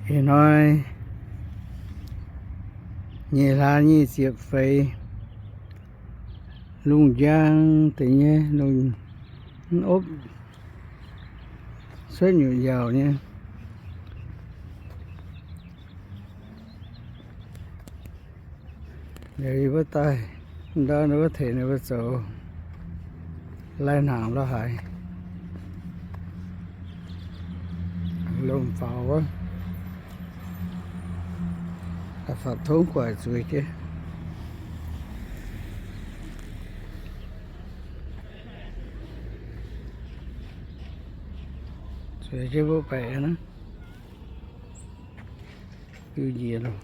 Ih hnoi nyic hlaax nyic ziepc feix, lungh njang deix nyei, lungh opv cuotv nyutc yaauc nyei. Liuz yie mbuo daaih, ndau ninh mbuo tengx ninh mbuo zoux lai hnaangx la'haaix, lomh faaux wuov, da'faanh tongv guaic zueiz jienv, zueiz jienv mbuo baeqc naaiv. Biu njiec loh.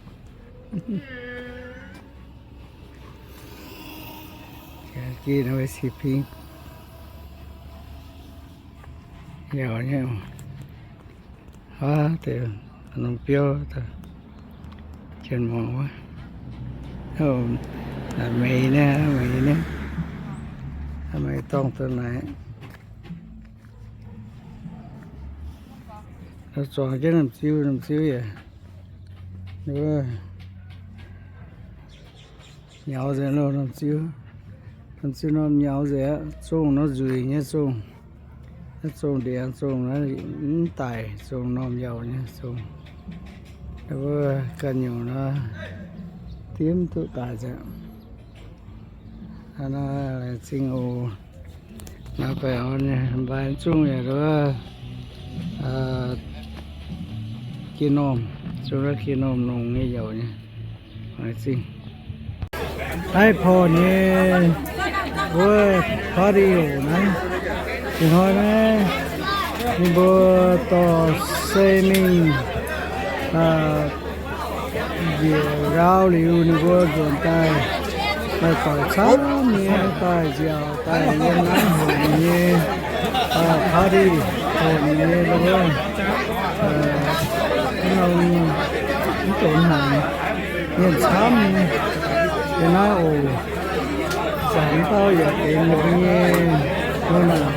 Jiex naaiv si ping yaac nyei, aav deix norm biouv, jien-muangz wuov, meix nyei, meix nyei, meix dorngh dongh naaic. Zuangx jienv norm ziu, norm ziu yaac nyaux nzengc loh, norm ziu. Norm ziu norm nyaux nzengc aqv. Zongh nor nzueic nyei zongh. Naaiv zongh ndiangx zongh naaiv mv daic, zongh norm yaac nyei zongh. Wuov ganh nyungc nor, diev mv duqv daic nzengc. Naaiv laengz zingh oc. Naaiv baeqc orn nyei, mbaix zungv yaac wuov, aa, geh normh, zungv wuov geh normh nongx nyei yaac nyei. Laengz zingh. Naaiv porh nyei wuov party oc naaiv. Ih hnoi naaiv ninh mbuo dorh se mingh, aa, njiec nqaau liuz ninh mbuo nzuonx daaih, daaih doic camv nyei, daaih nziaauc daaih yiem naaiv hoqc ninh nyei, aa, party, hoqc ninh nyei wuov, aa, mv norm, mv dungx hnaangx, mienh camv nyei. Yiem naaiv oc, zanc dauh yaac benx ninh mbuo nyei wuov naaic.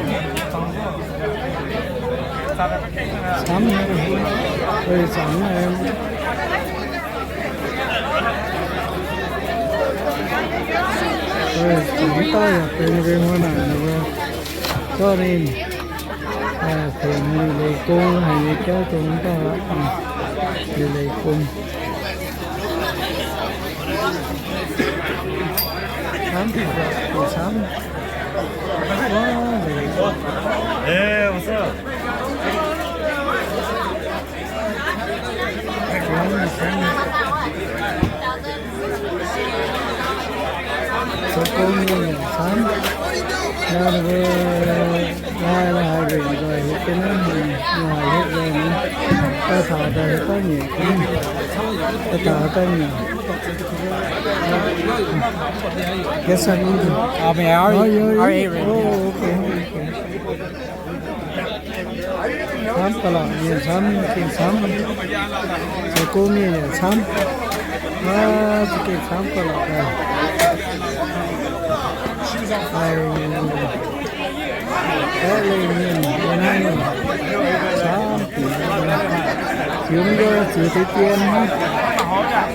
Camv, zanc, zanc dauh yaac benx ninh mbuo nyei wuov naaic, ninh mbuo zorqv ninh tengx ninh leiz gong, haiz nyei jauv dongh dauh aqv, ninh leiz gong. Camv, camv. Zoux gong nyei yaac camv. Nor ninh mbuo lai la'haaix nzengc nzoih hietv jienv naaiv, la'haaix hietv nzoih naaiv. Daaih taux daaih hietv daaih nyiec, daaih taux daaih nyiec. Yes, sir. Oh, yeah, yeah. Oh, okay, okay. Camv ga'laqc, mienh camv, gengh camv. Zoux gong mienh yaac camv. Aav, za'gengh camv ga'laqc daaih. Baeqv lengh mienh yiem naaiv mienh camv. Ziux mv nzou, ziux deix dien hnangv.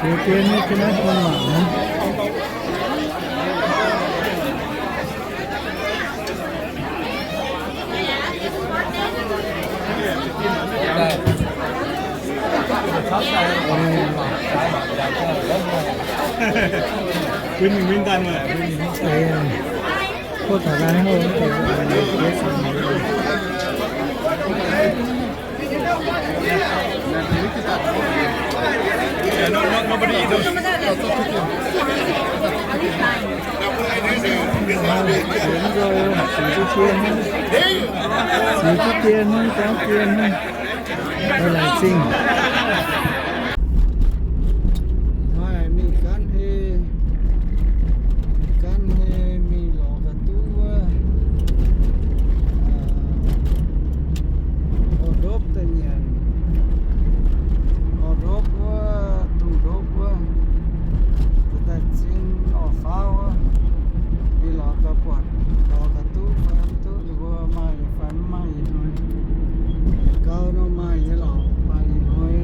Ziux dien hnangv, jienv naaiv bun mangc hnangv. Ziux duqv dien hnangv, ziux duqv dien hnangv, gaanv dien hnangv. Laengz zingh. Hnoi mingh gaanv hei, gaanv hei mingh lorz ga'duqv wuov, orv ndopv daaih nyanc, orv ndopv wuov, dungz ndopv wuov, daaih zinh orv faauv wuov, mingh lorz ga'buatc, lorz ga'duqv fai mv duqv, ninh mbuo maaih fai mv maaih ih hnoi. Gauh nor maaih nyei lorqc, maaih ih hnoi.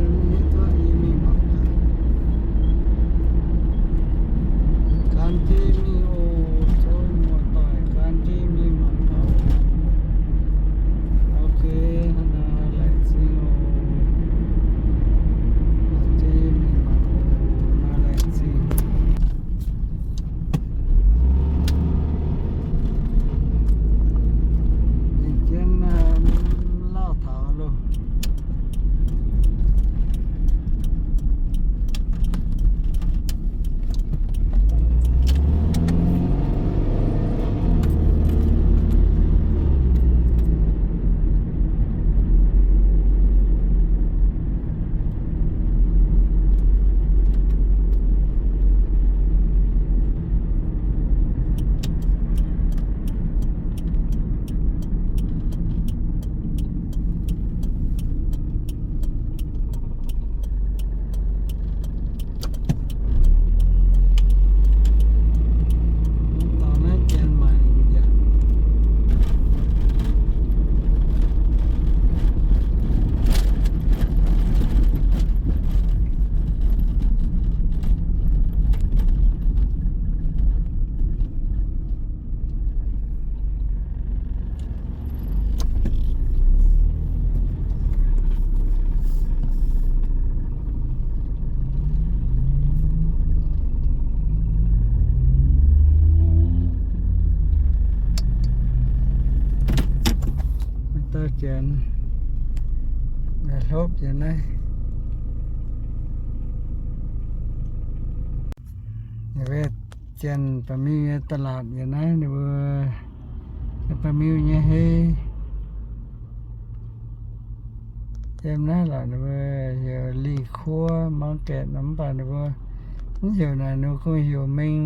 Ndopv yiem naaiv. Ninh mbuo janx ba'miuh nyei ตลาด yiem naaiv, ninh mbuo ba'miuh nyei hei. Yiem naaiv lorqc, ninh mbuo heuc Likuov market nor, mv baac ninh mbuo mv heuc naaic, ninh mbuo kungx heuc Main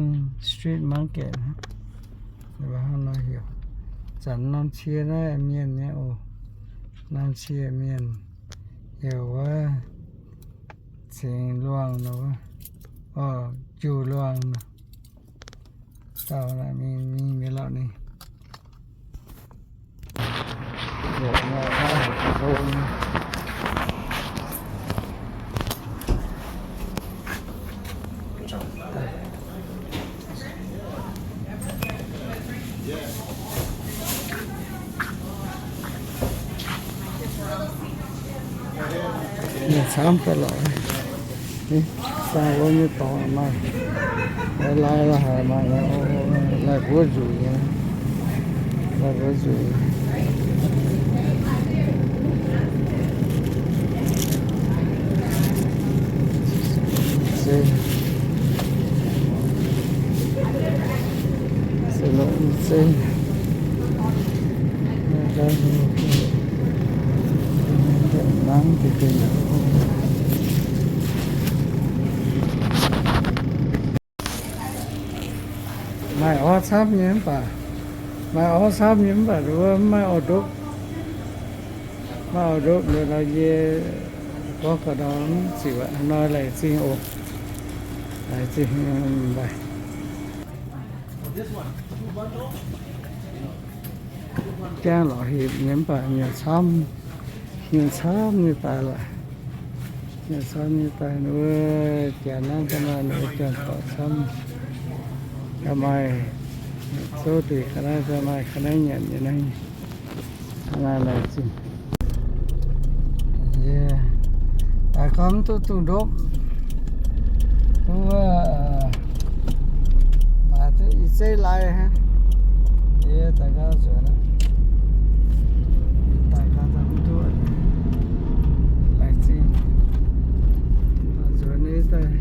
Street Market. Ninh mbuo hnangv nor heuc. Zanc norm cie naaiv mienh nyei oc. Norm cie mienh heuc wuov cingx luangh nor, orv, juv luangh nor. Dauh naaic mingh, mingh mienh lauh ninh. Mienh camv daaih lorqc. Saeng wuov nyei dorngx maaih, lai lai la'haic maaih, lai guoqv nzuqc nyei, lai guoqv nzuqc. Se, se longc se. Maaih orv camv nyei mv baac, maaih orv camv nyei mv baac wuov mv maaih orv ndopv. Maaih orv ndopv liuz nor yie gorngv ga'ndau mv ziux aqv. Hnoi laengz zingh oc. Laengz zingh mbaih. Jangv lorqc hepc nyei mv baac nyanc camv, nyanc camv nyei daaih lorqc. Nyanc camv nyei daaih, ninh mbuo janx naaiv daaih maaih ninh mbuo janx-doic camv. Ga'maaih zouv deix ga'naaiv daaih maaih ga'naaiv nyanc nyei naaiv. Ga'naaiv laengz zingh. Yie daaih gorngv mv duqv duqv ndopv. Duqv maaih duqv ih zeiv lai hnangv. Yie daaih gauh nzuonx, daaih gauh mv duqv. Laengz zingh. Nzuonx nyei daaih.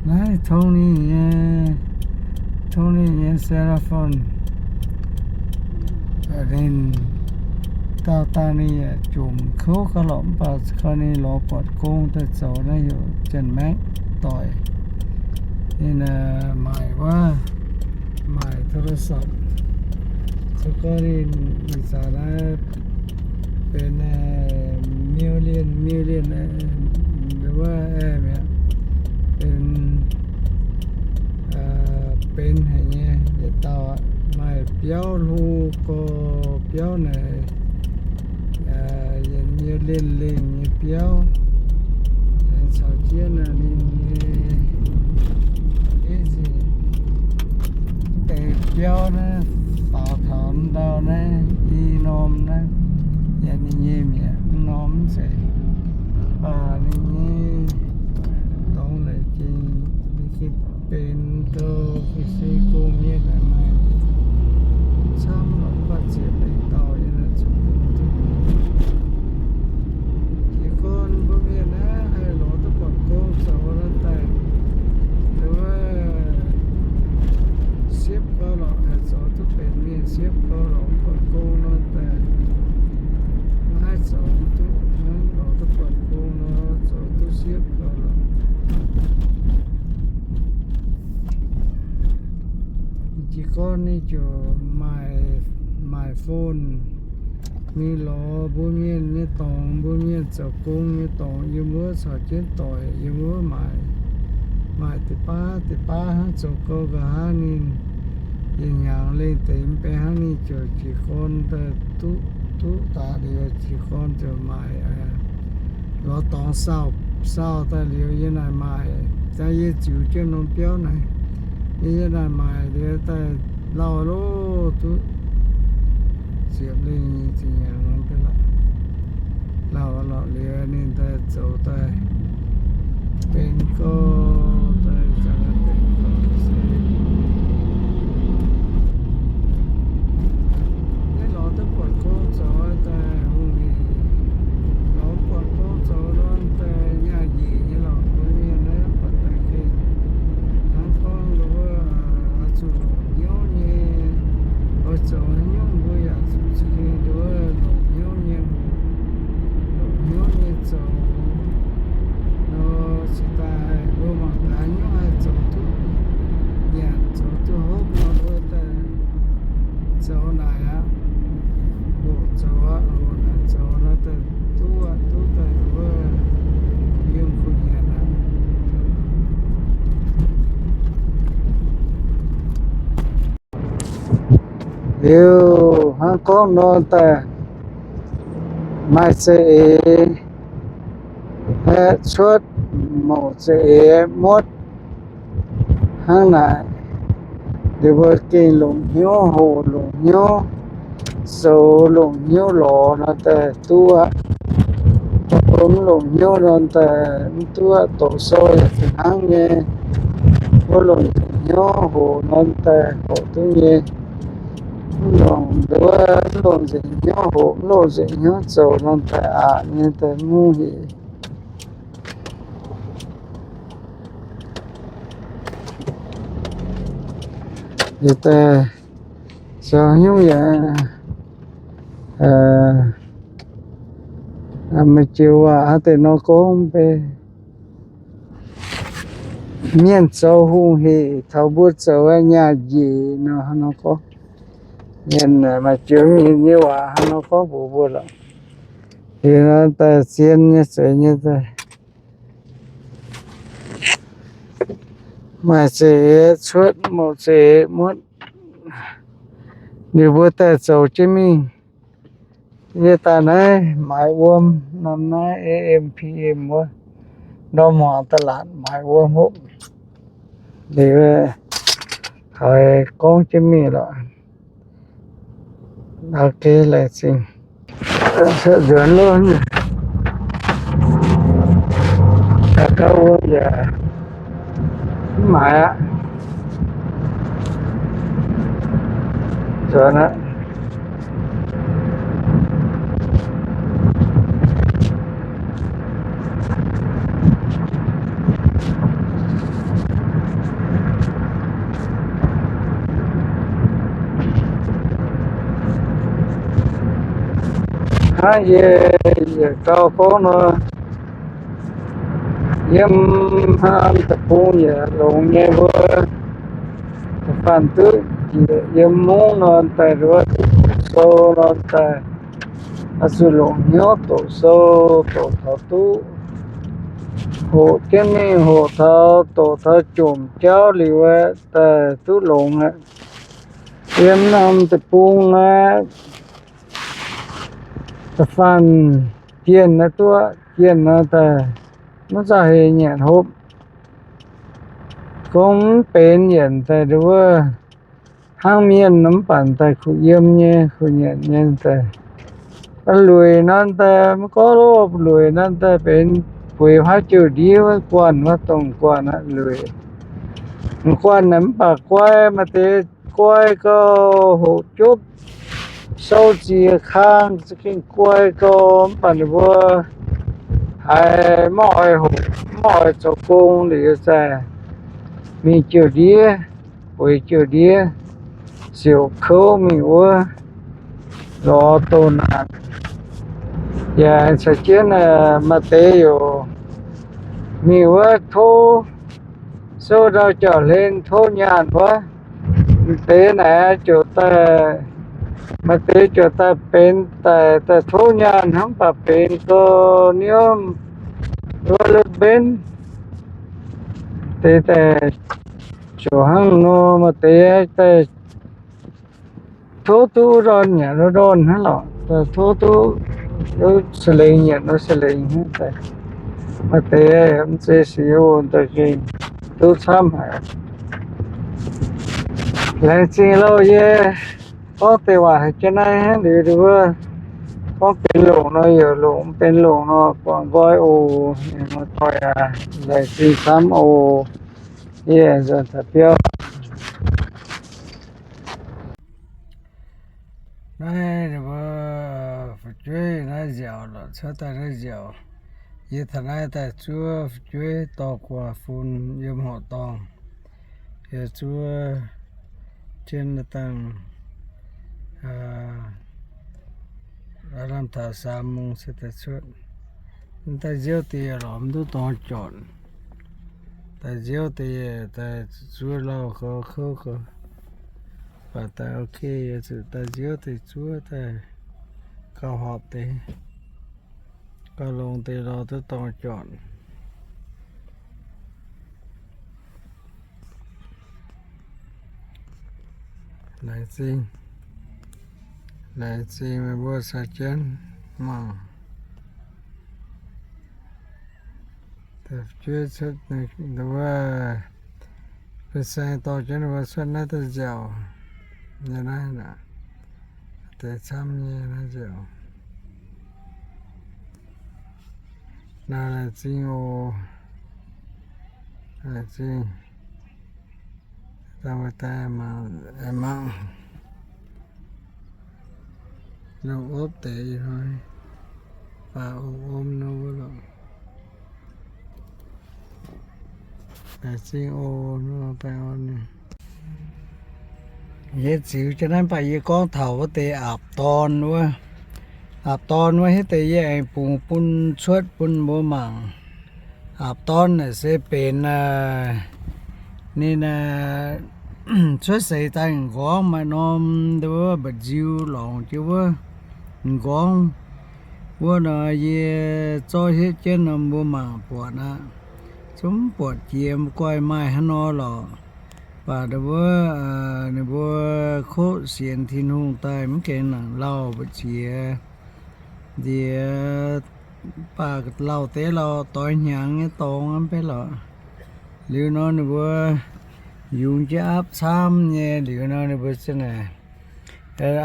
Naaiv Tony nyei, Tony nyei cell phone. Ninh dauh daaih ninh yaac jomc kouv gauh lorqc, mv baac koi ninh lorz buatc gong daaih zoux naaiv heuc Janx-Maekv doic. Ninh maaic wuov, maaic โทรศัพท์. Zoux gorngv ninh ih zanc naaiv benx million, million, wuov, benx, benx haic nyei yietc dauh aqv. Maaih biauv hlo gorx biauv naaic, yietc million lengh nyei biauv. Caux jienv ninh nyei, mv deix biauv naaiv faaux taux ndau naaiv i norm naaiv, yaac ninh nyei mi'aqv, mv norm mv zeiz. Mv baac ninh nyei dorngx naaic gengh, ninh gengh benx douh gengh se gong mienh naaic maaih camv lorqc, mv baac ziex baeqc dauh yiem naaic zuqc bun duqv. Jiez gorn mbuo mienh naaiv haih lorz duqv buatc gong zoux nor daaih, wuov, siepv gau lorqc, haih zoux duqv benx mienh siepv gau lorqc, buatc gong nor daaih, maiv haih zoux duqv, maiv lorz duqv buatc gong nor, zoux duqv siepv gau lorqc. Jiez gorn ninh ziouc maaic, maaic phone mingh lorz mbuo mienh nyei dorngx, mbuo mienh zoux gong nyei dorngx yiem wuov caux jienv doic yiem wuov maaic, maaic deix baav deix baav hnangv, zoux gau nqa'haav ninh Yie hnyangx lengh deix mv bei hnangv, ninh ziouc jiez gorn daaih duqv, duqv daaih liuz, jiez gorn ziouc maaic lorz dorngx sauh, sauh daaih liuz yie naaic maaic, yie ziux jienv norm biauv naaiv, yie naaic maaic liuz daaih lauh loh, duqv ziepc lengh nyeic ziepc hnyangx nor, lauh lorqc liuz ninh daaih zoux daaih benx gorx daaih, benx gorx se naaiv lorz duqv buatc gong zoux daaih hungh hec, lorz buatc gong zoux nor daaih nyaah njiec nyei lorqc. Mbuo mienh naaiv buatc daaih gengh hnangv gorngv nduov oix zuqc longc hnyouv nyei, oix zoux haaix nyungc mbuo yaac zuqc gengh nduov longc hnyouv nyei, longc hnyouv nyei zoux nor, cingx daaih mbuo mangc gaax haaix nyungc haih zoux duqv nyanc, zoux duqv hopv nor, mbuo daaih zoux naaic aqv. Hoqc zoux aqv, hoqc naaic zoux nor daaih duqv aqv, duqv daaih wuov yiem kuh nyanc aqv. Liuz hnangv gorngv nor daaih maaih za'eix aeqv, cuotv, mouc za'eix aeqv, muotv hnangv naaic. Liuz mbuo gengh longc hnyouv hoqc, longc hnyouv zoux, longc hnyouv lorz nor daaih duqv aqv. Mv longc hnyouv nor daaih mv duqv aqv. Doqc sou yaac fih hnangv nyei. Mbuo longc nzengc hnyouv hoqc nor daaih hoqc duqv nyei. Mv longc nduov, mv longc nzengc hnyouv hoqc, mv longc nzengc hnyouv zoux nor daaih aqc nyei, daaih mv hec. Liuz daaih zoux haaix nyungc yaac, maaih joux waac haaix deix nor gorngv mv bei, mienh zoux hungh hec taux mbuo zoux nyaah njiec nor, hnangv nor gorngv. Mienh maaih joux mienh nyei waac hnangv nor gorngv mbuox mbuo lorqc. Liuz nor daaih zien nyei, zeiz nyei daaih, maaih za'eix cuotv, mouc za'eix muotv. Liuz mbuo daaih zoux jienv mingh. Yie daaih naaiv maaiz wuom, norm naaiv A M P M wuov, ndorm muangx da'laatc maaiz wuom hopv. Liuz haiz gorngv jienv mingh lorqc. Ok, laengz zingh. Nzuonx lov, gauh wuom yaac mv maaiz aqv. Nzuonx aqv. Hnangv yie yietc gau gorngv nor, yiem hnangv deic-bung yaac longx nyei, mbuo da'faanh duqv njiec yiem mungv nor daaih, nduov duqv doqc sou nor daaih, oix zuqc longc hnyouv doqc sou, doqc taux duqv hoqc jienv mingh, hoqc taux doqc taux jomc jauv liuz aeqv, daaih duqv longx aqv. Yiem norm deic-bung aeqv, da'faanh jienh naaiv duqv jienh nor daaih mv zauh heix nyanc hopv. Gorngv mv benx yienc daaih nduov, hnangv mienh nor mv baac daaih kuh yiem nyei, kuh nyanc nyei daaih. Lueic nor daaih mv gorngv loh, lueic nor daaih benx bueix haav jiouv ndiev wuov guanh, wuov dongh guanh aqv, lueic. Guanh naaic mv baac guai, maaih deix guai gauh hoqc jopv, sou ziex kang za'gengh guai gauh, mv baac ninh mbuo haiz maiv oix hoqc, maiv oix zoux gong liuz zaih mingh jiouv ndiev, bueix jiouv ndiev, siouc kouv mingh wuov lorz douz naanc. Yaac caux jienv maaih deix youc mingh wuov tov, sou ndau jauv-hlen tov nyaanh wuov. Deix naaic ziouc daaih, maaih deix ziouc daaih benx daaih, daaih tov nyaanh hnangv, mv baac benx gauh niouv wuov lutv mbenv. Deix daaih ziouc hnangv nor, maaih deix daaih tov duqv ndorn nyanc ndorn hnangv lorqc, tov duqv, duqv sa'lengx nyanc ndorn sa'lengx hnangv daaih. Maaih deix mv zeiz sic oc, daaih gengh duqv camv haic. Laengz zingh lauh yie gorngv deix waac haiz jienv naaiv hnangv liuz wuov, gorngv benx longc nor yaac longc, mv benx longc nor buangh nqoi oc. Muoz-doic aac, laengz zingh camv oc. Yie nzuonx taux biauv. Naaiv ninh mbuo fu'jueiv naaiv nziaauc lorqc, cuotv daaih naaiv nziaauc. Yie taux naaiv daaih zuov fu'jueiv dorh gu'nguaaz-fun yiem horqc dorngh. Yie zuov jienv dangh, aav lamh taux สามโมง se daaih cuotv. Mv daaih nziouv deix lorqc, mv duqv dorng jorqc. Daaih nziouv deix, daaih zuov lauh gau, kouv gau. Baac daaih ok, yie zuqc daaih nziouv deix zuov daaih gauh horpc deix, gauh longx deix lorqc, duqv dorng jorqc. Laengz zingh, laengz zingh meih mbuo caux jienv mangc. Deix fu'jueiv cuotv, wuov fin-saeng dorh jienv ninh mbuo cuotv naaiv daaih nziaauc nyei naaiv aav, deix camv nyei naaiv nziaauc. Naaiv laengz zingh oc. Laengz zingh. Dangh meih daaih mangc, mangc. Lungh opv deix ih hnoi, faaux om-om nor wuov lorqc. Laengz zingh oc, nor baengh orn. Yie ziux jienv naaiv, mv baac yie gorngv taux wuov deix aapv dorn wuov. Aapv dorn wuov hiuv deix yie aengx bungx bun cuotv bun mbuo mangc. Aapv dorn naaic se benx ninh cuotv seix daaih m'nqorngv maaih norm nduov mba'nziu lorngc jienv wuov m'nqorngv. Wuov nor yie zorqv hietv jienv norm mbuo mangc buatc aqv. Zungv buatc jiex mv goiv maaih hnangv nor lorqc. Baac wuov ninh mbuo koqv sienx Tin-Hungh daaih mv gaengh nangc lauh mbu'ziex nziex, baac lauh deix lauh doix hnyangx nyei dorngx aqv beiv lorqc. Liuz nor ninh mbuo yungz jienv aapv camv nyei, liuz nor ninh mbuo za'naaic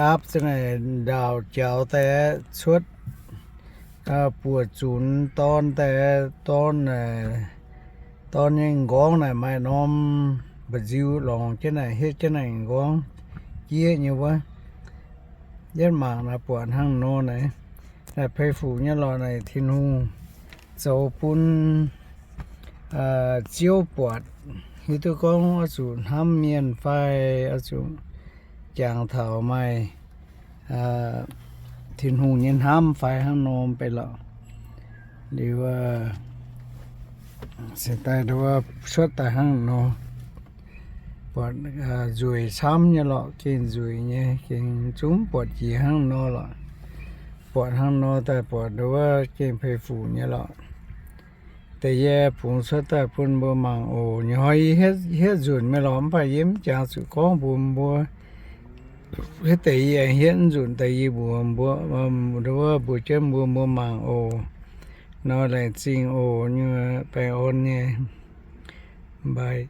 aapv za'naaic ndaauc jaux daaih cuotv buoz zunx dorn daaih, dorn, dorn nyei m'nqorngv naaic maaih norm mba'nziu lorngc jienv naaic, hietv jienv naaic m'nqorngv jieqv nyei wuov. Yietv mangc naaic buatc hnangv nor naaic, naaic peix fuc nyei lorqc naaic, Tin-Hungh zoux bun ziouv buatc, hiuv duqv gorngv oix zuqc hnamv mienh fai oix zuqc jangx taux maaih Tin-Hungh nyei hnamv fai hnangv nor mv bei lorqc. Liuz se daaih cuotv daaih hnangv nor, buatc nzueic camv nyei lorqc, gengh nzueic nyei, gengh zungv buatc jiex hnangv nor lorqc. Buatc hnangv nor daaih buatc nduov gengh peix fuc nyei lorqc. Deix yie bungx cuotv daaih bun mbuo mangc oc. Nyiec hnoi yie hietv nzunc mingh lorqc, mv baac yie mv jangx zuqc gorngv mbuox mbuo. Hietv deix yie aengx hietv nzunc daaih yie mbuox mbuo, nduov mbuox jienv mbuo, mbuo mangc oc. Nor laengz zingh oc, nyei baengh orn nyei, mv baac